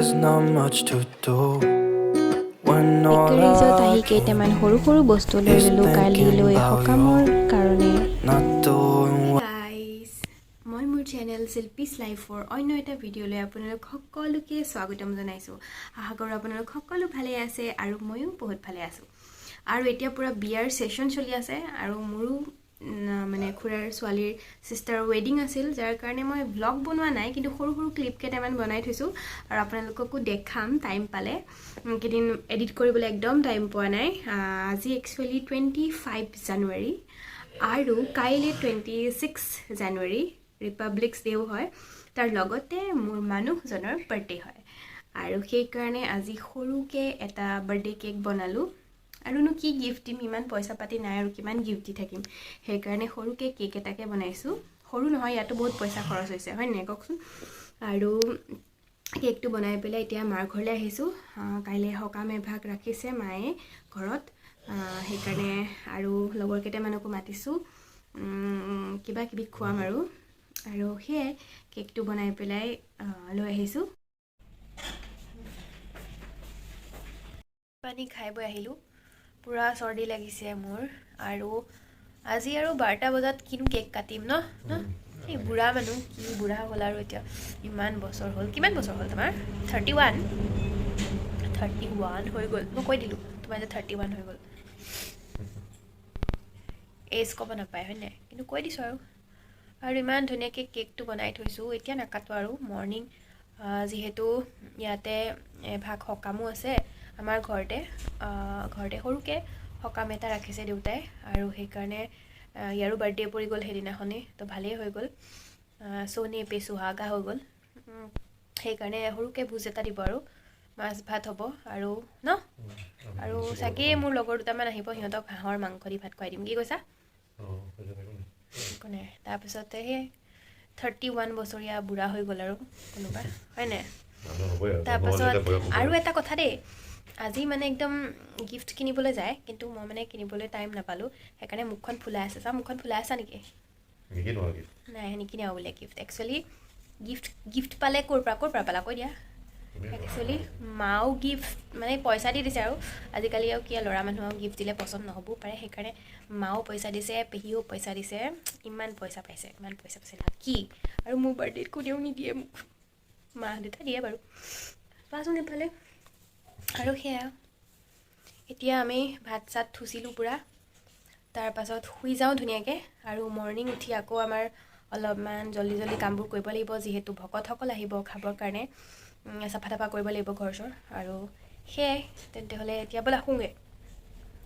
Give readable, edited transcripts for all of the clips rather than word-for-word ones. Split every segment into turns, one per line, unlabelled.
There's not much to do when all
বেকাৰীজত
I
আহি কেইটামান সৰু সৰু বস্তু লৈ
is
ল'লোঁ
thinking
কালিলৈ
about
সকামৰ
you.
কাৰণে।
Not doing what
guys, মই মোৰ চেনেল শিল্পীছ লাইফৰ অন্য এটা ভিডিঅ'লৈ আপোনালোক সকলোকে স্বাগতম জনাইছোঁ। আশা কৰোঁ আপোনালোক সকলো ভালে আছে আৰু ময়ো বহুত ভালে আছোঁ। আৰু এতিয়া পূৰা বিয়াৰ ছেশ্যন চলি আছে আৰু মোৰো মানে খুৰাৰ ছোৱালীৰ ছিষ্টাৰৰ ৱেডিং আছিল, যাৰ কাৰণে মই ভ্লগ বনোৱা নাই, কিন্তু সৰু সৰু ক্লিপ কেইটামান বনাই থৈছোঁ আৰু আপোনালোককো দেখাম টাইম পালে। কেইদিন এডিট কৰিবলৈ একদম টাইম পোৱা নাই। আজি একচুৱেলি 25 জানুৱাৰী আৰু কাইলৈ 26 জানুৱাৰী ৰিপাব্লিকছ ডেও হয়, তাৰ লগতে মোৰ মানুহজনৰ বাৰ্থডে হয় আৰু সেইকাৰণে আজি সৰুকৈ এটা বাৰ্থডে কেক বনালোঁ। আৰুনো কি গিফ্ট দিম, ইমান পইচা পাতি নাই আৰু কিমান গিফ্ট দি থাকিম, সেইকাৰণে সৰুকৈ কেক এটাকে বনাইছোঁ। সৰু নহয়, ইয়াতো বহুত পইচা খৰচ হৈছে, হয় নাই কওকচোন? আৰু কেকটো বনাই পেলাই এতিয়া মাৰ ঘৰলৈ আহিছোঁ। কাইলৈ সকাম এভাগ ৰাখিছে মায়ে ঘৰত, সেইকাৰণে আৰু লগৰ কেইটামানকো মাতিছোঁ, কিবা কিবি খুৱাম আৰু। আৰু সেয়াই কেকটো বনাই পেলাই লৈ আহিছোঁ। পানী খাই বৈ আহিলোঁ, পূৰা চৰ্দি লাগিছে মোৰ। আৰু আজি আৰু 12টা বজাত কিনো কেক কাটিম ন ন এই বুঢ়া মানুহ কি বুঢ়া হ'ল আৰু এতিয়া ইমান বছৰ হ'ল। কিমান বছৰ হ'ল তোমাৰ? 31, 31 হৈ গ'ল। মই কৈ দিলোঁ তোমাৰ যে 31 হৈ গ'ল। এজ ক'ব নাপায় হয় নাই, কিন্তু কৈ দিছোঁ আৰু। আৰু ইমান ধুনীয়াকৈ কেকটো বনাই থৈছোঁ, এতিয়া নাকাটো আৰু মৰ্ণিং, যিহেতু ইয়াতে এভাগ সকামো আছে আমাৰ ঘৰতে, ঘৰতে সৰুকৈ সকাম এটা ৰাখিছে দেউতাই আৰু সেইকাৰণে ইয়াৰো বাৰ্থডে পৰি গ'ল সেইদিনাখনেই, তো ভালেই হৈ গ'ল, সোণে পে সুহাগা হৈ গ'ল। সেইকাৰণে সৰুকৈ ভোজ এটা দিব আৰু মাছ ভাত হ'ব আৰু ন। আৰু চাগে মোৰ লগৰ দুটামান আহিব, সিহঁতক হাঁহৰ মাংস দি ভাত খুৱাই দিম। কি কৈছা? একো নাই। তাৰপিছতে সেই 31 বছৰীয়া বুঢ়া হৈ গ'ল আৰু কোনোবা, হয় নাই? তাৰপাছত আৰু এটা কথা দেই, আজি মানে একদম গিফ্ট কিনিবলৈ যায়, কিন্তু মই মানে কিনিবলৈ টাইম নাপালোঁ, সেইকাৰণে মুখখন ফুলাই আছে। চাওঁ, মুখখন ফুলাই আছা নেকি? নাই, নিকিনে বোলে গিফ্ট। একচুৱেলি গিফ্ট পালে ক'ৰ পৰা, ক'ৰ পৰা পালা কৈ দিয়া। একচুৱেলি মাও গিফ্ট মানে পইচা দি দিছে আৰু আজিকালি আৰু কি ল'ৰা মানুহক গিফ্ট দিলে পচন্দ নহ'বও পাৰে, সেইকাৰণে মাও পইচা দিছে, পেহীও পইচা দিছে, ইমান পইচা পাইছে, ইমান পইচা পাইছে লাকি। আৰু মোৰ বাৰ্থডেত কোনেও নিদিয়ে মোক, মা দেউতা দিয়ে বাৰু। চোৱাচোন এইফালে। আৰু সেয়া এতিয়া আমি ভাত চাত থুচিলোঁ পূৰা, তাৰপাছত শুই যাওঁ ধুনীয়াকৈ। আৰু মৰ্ণিং উঠি আকৌ আমাৰ অলপমান জল্দি জল্দি কামবোৰ কৰিব লাগিব, যিহেতু ভকতসকল আহিব খাবৰ কাৰণে, চাফা তাফা কৰিব লাগিব ঘৰ চৰ। আৰু সেয়াই, তেন্তে হ'লে এতিয়া বোলা শুওঁগৈ,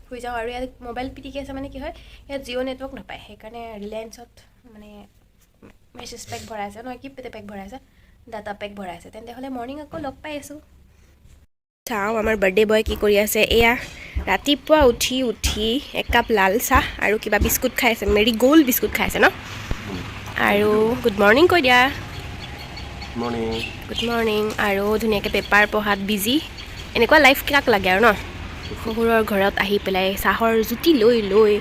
শুই যাওঁ। আৰু ইয়াত মোবাইল পিটিকি আছে, মানে কি হয় ইয়াত জিঅ' নেটৱৰ্ক নাপায়, সেইকাৰণে ৰিলায়েন্সত মানে মেছেজ পেক ভৰাই আছে, নহয় কি পেক ভৰাই আছে, ডাটা পেক ভৰাই আছে। তেন্তে হ'লে মৰ্ণিং আকৌ লগ পাই আছোঁ। চাওঁ আমাৰ বাৰ্থডে বয় কি কৰি আছে। এয়া ৰাতিপুৱা উঠি উঠি একাপ লাল চাহ আৰু কিবা বিস্কুট খাই আছে, মেৰি গ'ল্ড বিস্কুট খাই আছে ন। আৰু গুড মৰ্ণিং কৈ দিয়া। Good morning. আৰু ধুনীয়াকৈ পেপাৰ পঢ়াত বিজি, এনেকুৱা লাইফ কাক লাগে আৰু ন। শহুৰৰ ঘৰত আহি পেলাই চাহৰ জুতি লৈ লৈ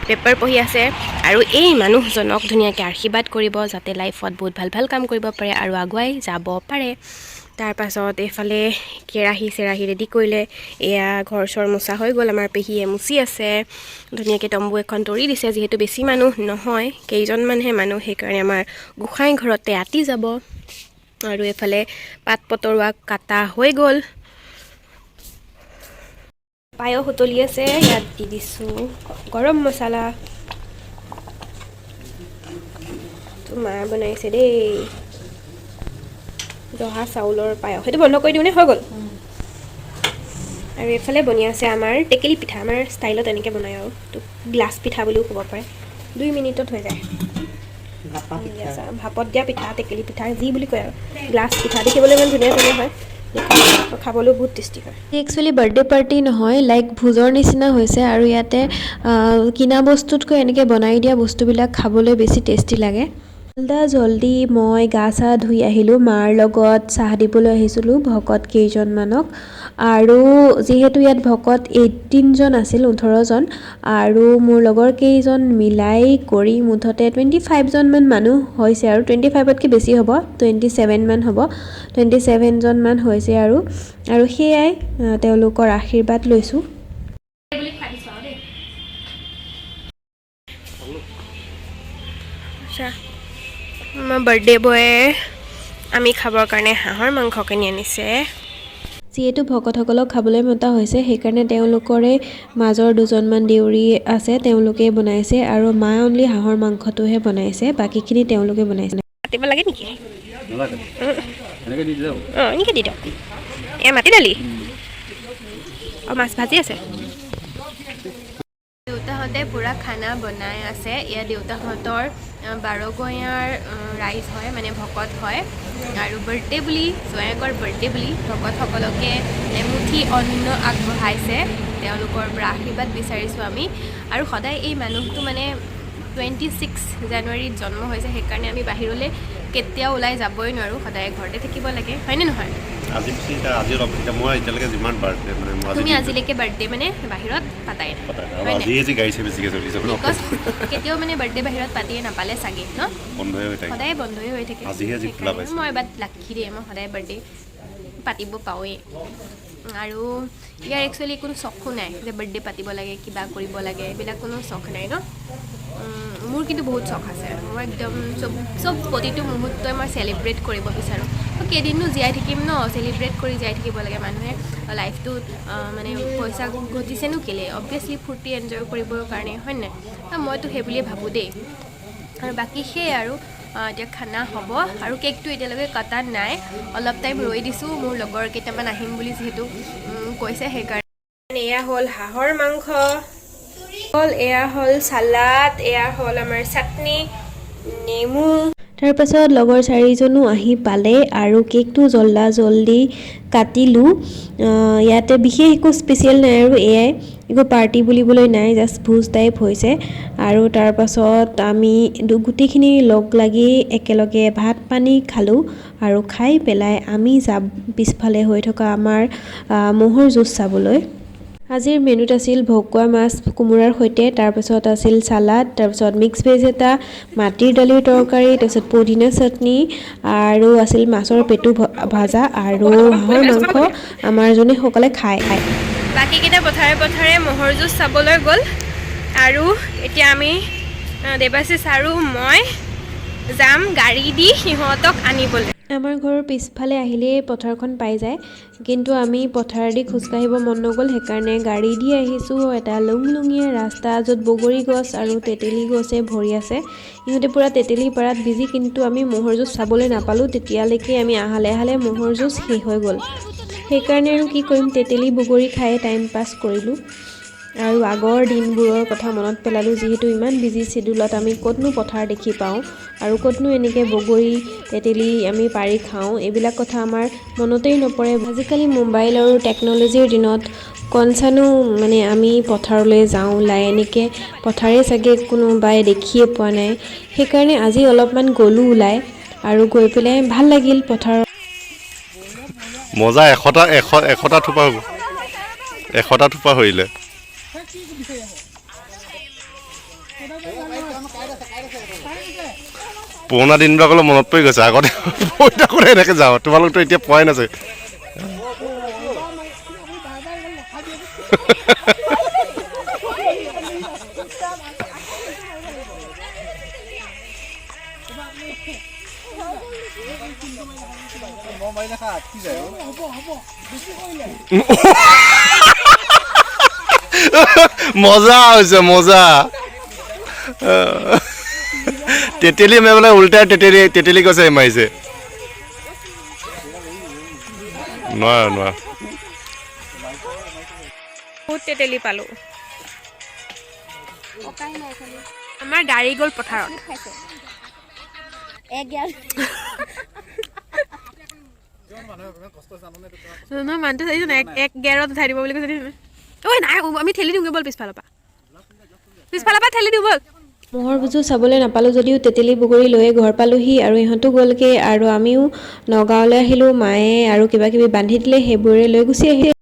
পেপাৰ পঢ়ি আছে। আৰু এই মানুহজনক ধুনীয়াকৈ আশীৰ্বাদ কৰিব যাতে লাইফত বহুত ভাল ভাল কাম কৰিব পাৰে আৰু আগুৱাই যাব পাৰে। তাৰপাছত এইফালে কেৰাহী চেৰাহী ৰেডি কৰিলে, এয়া ঘৰ চৰ মোচা হৈ গ'ল, আমাৰ পেহীয়ে মুচি আছে ধুনীয়াকৈ। তম্বু এখন তৰি দিছে, যিহেতু বেছি মানুহ নহয়, কেইজনমানহে মানুহ, সেইকাৰণে আমাৰ গোঁসাই ঘৰতে আঁতি যাব। আৰু এইফালে পাত পতৰুৱা কাটা হৈ গ'ল, পায়স উতলি আছে, ইয়াত দি দিছোঁ গৰম মছলা। মায়ে বনাইছে দেই জহা চাউলৰ পায়স। সেইটো বন্ধ কৰি দিওঁনে? হৈ গ'ল। আৰু এইফালে বনি আছে আমাৰ টেকেলি পিঠা, আমাৰ ষ্টাইলত এনেকৈ বনায় আৰু গ্লাছ পিঠা বুলিও ক'ব পাৰে। 2 মিনিটত হৈ যায়। ভাপত দিয়া পিঠা, টেকেলি পিঠা যি বুলি কয় আৰু গ্লাছ পিঠা দেখিবলৈ ইমান ধুনীয়া ধুনীয়া হয়, খাবলৈও বহুত টেষ্টি হয়।
একচুৱেলি বাৰ্থডে পাৰ্টি নহয়, লাইক ভোজৰ নিচিনা হৈছে। আৰু ইয়াতে কিনা বস্তুতকৈ এনেকৈ বনাই দিয়া বস্তুবিলাক খাবলৈ বেছি টেষ্টি লাগে। জল্দি মই গা চা ধুই আহিলোঁ, মাৰ লগত চাহ দিবলৈ আহিছিলোঁ ভকত কেইজনমানক। আৰু যিহেতু ইয়াত ভকত 18জন আছিল, 18জন, আৰু মোৰ লগৰ কেইজন মিলাই কৰি মুঠতে 25জনমান মানুহ হৈছে আৰু 25তকৈ বেছি হ'ব, 27মান হ'ব, 27জনমান হৈছে আৰু আৰু সেয়াই তেওঁলোকৰ আশীৰ্বাদ লৈছোঁ।
বুলি খুৱাই দিছোঁ আৰু দেই। আচ্ছা, আমাৰ বাৰ্থডে বয়ে আমি খাবৰ কাৰণে হাঁহৰ মাংস কিনি আনিছে।
যিহেতু ভকতসকলক খাবলৈ মতা হৈছে, সেইকাৰণে তেওঁলোকৰে মাজৰ দুজনমান দেউৰী আছে, তেওঁলোকে বনাইছে আৰু মায়ে অনলি হাঁহৰ মাংসটোহে বনাইছে, বাকীখিনি তেওঁলোকে বনাইছে।
কাটিব লাগে নেকি?
নালাগে, এনেকৈ দি দিলে হ'ব।
অঁ, এনেকৈ দি দিয়ক। এয়া মাটি দালি আৰু মাছ ভাজি আছে। দেউতাহঁতে পূৰা খানা বনাই আছে। এয়া দেউতাহঁতৰ বাৰগঞাৰ ৰাইজ হয়, মানে ভকত হয়, আৰু বাৰ্থডে বুলি, জোঁৱায়েকৰ বাৰ্থডে বুলি ভকতসকলকে এমুঠি অন্ন আগবঢ়াইছে। তেওঁলোকৰ পৰা আশীৰ্বাদ বিচাৰিছোঁ আমি। আৰু সদায় এই মানুহটো মানে 26 জানুৱাৰীত জন্ম হৈছে, সেইকাৰণে আমি বাহিৰলৈ কেতিয়াও ওলাই যাবই নোৱাৰোঁ, সদায় ঘৰতে থাকিব লাগে, হয়নে নহয়?
আজি পিছে এতিয়া আজি অলপ এতিয়া মই এতিয়ালৈকে যিমান বাৰ্থডে মানে মই আজি
তুমি আজিলৈকে বাৰ্থডে মানে বাহিৰত পাতাই নাই।
পাতা নাই। আৰু
হয়
আজি আজি গাড়ী চাড়ী বেছিকৈ চলিছে মানে।
Because কেতিয়াও মানে বাৰ্থডে বাহিৰত পাতিয়ে নাপালে চাগে ন?
বন্ধই হৈ থাকে।
সদায় বন্ধই হৈ থাকে।
আজিহে আজি খোলা
সেইকাৰণে
পাইছে।
মই এবাৰ লাকি দেই, মই সদায় বাৰ্থডে পাতিব পাৰোঁৱেই। আৰু ইয়াৰ একচুৱেলি কোনো চখো নাই যে বাৰ্থডে পাতিব লাগে, কিবা কৰিব লাগে, এইবিলাক কোনো চখ নাই ন। মোৰ কিন্তু বহুত চখ আছে। মই একদম চব চব প্ৰতিটো মুহূৰ্তই মই চেলিব্ৰেট কৰিব বিচাৰোঁ। মই কেইদিননো জীয়াই থাকিম ন? চেলিব্ৰেট কৰি জীয়াই থাকিব লাগে মানুহে লাইফটোত। মানে পইচা ঘটিছেনো কেলৈ? অবভিয়াছলি ফূৰ্তি এনজয় কৰিবৰ কাৰণে, হয় নাই? মইতো সেই বুলিয়ে ভাবোঁ দেই। আৰু বাকী সেয়াই আৰু এতিয়া খানা হ'ব আৰু কেকটো এতিয়ালৈকে কটা নাই, অলপ টাইম ৰৈ দিছোঁ, মোৰ লগৰ কেইটামান আহিম বুলি যিহেতু কৈছে সেইকাৰণে। এয়া হ'ল হাঁহৰ মাংস হ'ল, এয়া হ'ল চালাড, এয়া হ'ল আমাৰ চাটনি, নেমু।
তাৰপাছত লগৰ চাৰিজনো আহি পালে আৰু কেকটো জল্দা জল্দি কাটিলোঁ। ইয়াতে বিশেষ একো স্পেচিয়েল নাই আৰু এয়াই, একো পাৰ্টি বুলিবলৈ নাই, জাষ্ট ভোজ টাইপ হৈছে। আৰু তাৰপাছত আমি গোটেইখিনি লগ লাগি একেলগে ভাত পানী খালোঁ আৰু খাই পেলাই আমি যাম পিছফালে হৈ থকা আমাৰ ম'হৰ যুঁজ চাবলৈ। আজিৰ মেনুত আছিল ভকুৱা মাছ কোমোৰাৰ সৈতে, তাৰপাছত আছিল চালাড, তাৰপিছত মিক্স ভেজ এটা, মাটিৰ দালিৰ তৰকাৰী, তাৰপিছত পদিনা চাটনি আৰু আছিল মাছৰ পেটু ভাজা আৰু হাঁহৰ মাংস আমাৰ যোনে সকলে খায় খায়।
বাকীকেইটা পথাৰে পথাৰে ম'হৰ যুঁজ চাবলৈ গ'ল আৰু এতিয়া আমি দেৱাশিষ আৰু মই যাম গাড়ী দি সিহঁতক আনিবলৈ।
আমাৰ ঘৰৰ পিছফালে আহিলেই পথাৰখন পাই যায়, কিন্তু আমি পথাৰেদি খোজকাঢ়িব মন নগ'ল, সেইকাৰণে গাড়ী দি আহিছোঁ। এটা লুংলুঙীয়া ৰাস্তা য'ত বগৰী গছ আৰু তেতেলী গছে ভৰি আছে। ইহঁতে পূৰা তেতেলী পাৰাত বিজি, কিন্তু আমি ম'হৰ যুঁজ চাবলৈ নাপালোঁ। তেতিয়ালৈকে আমি আহালে আহালে ম'হৰ যুঁজ শেষ হৈ গ'ল। সেইকাৰণে আৰু কি কৰিম, তেতেলী বগৰী খায়ে টাইম পাছ কৰিলোঁ আৰু আগৰ দিনবোৰৰ কথা মনত পেলালোঁ। যিহেতু ইমান বিজি চিডিউলত আমি ক'তনো পথাৰ দেখি পাওঁ আৰু ক'তনো এনেকৈ বগৰী তেতেলী আমি পাৰি খাওঁ, এইবিলাক কথা আমাৰ মনতেই নপৰে। আজিকালি মোবাইল আৰু টেকন'লজিৰ দিনত কনচানো মানে আমি পথাৰলৈ যাওঁ ওলাই, এনেকৈ পথাৰেই চাগে কোনোবাই দেখিয়ে পোৱা নাই। সেইকাৰণে আজি অলপমান গ'লোঁ ওলাই আৰু গৈ পেলাই ভাল লাগিল পথাৰত।
মজা, 100টা 100টা থোপা হ'ব, 100টা থোপা সৰিলে। পুৰণা দিনবিলাকলৈ মনত পৰি গৈছে। আগতে পৰি থাকোঁতে এনেকৈ যাওঁ, তোমালোকতো এতিয়া পোৱাই নাছে। মজা হৈছে, মজা। তেতেলী মাৰিবলৈ উল্টাই তেতেলী তেতেলী গছে মাৰিছে। নোৱাৰো, নোৱাৰো।
বহুত তেতেলী পালোঁ। আমাৰ গাড়ী গ'ল পথাৰত। নহয়, মানুহটো চাইছো নাই, এক গেৰত উঠাই দিব বুলি কৈছে। ঐ নাই, আমি ঠেলি দিওঁগৈ ব'ল, পিছফালৰ পৰা ঠেলি দিওঁ ব'ল।
ম'হৰ যুঁজ চাবলৈ নাপালোঁ যদিও তেতেলী বগৰী লৈয়ে ঘৰ পালোহি আৰু ইহঁতো গ'লগৈ আৰু আমিও নগাঁৱলৈ আহিলোঁ। মায়ে আৰু কিবা কিবি বান্ধি দিলে, সেইবোৰে লৈ গুচি আহিলোঁ।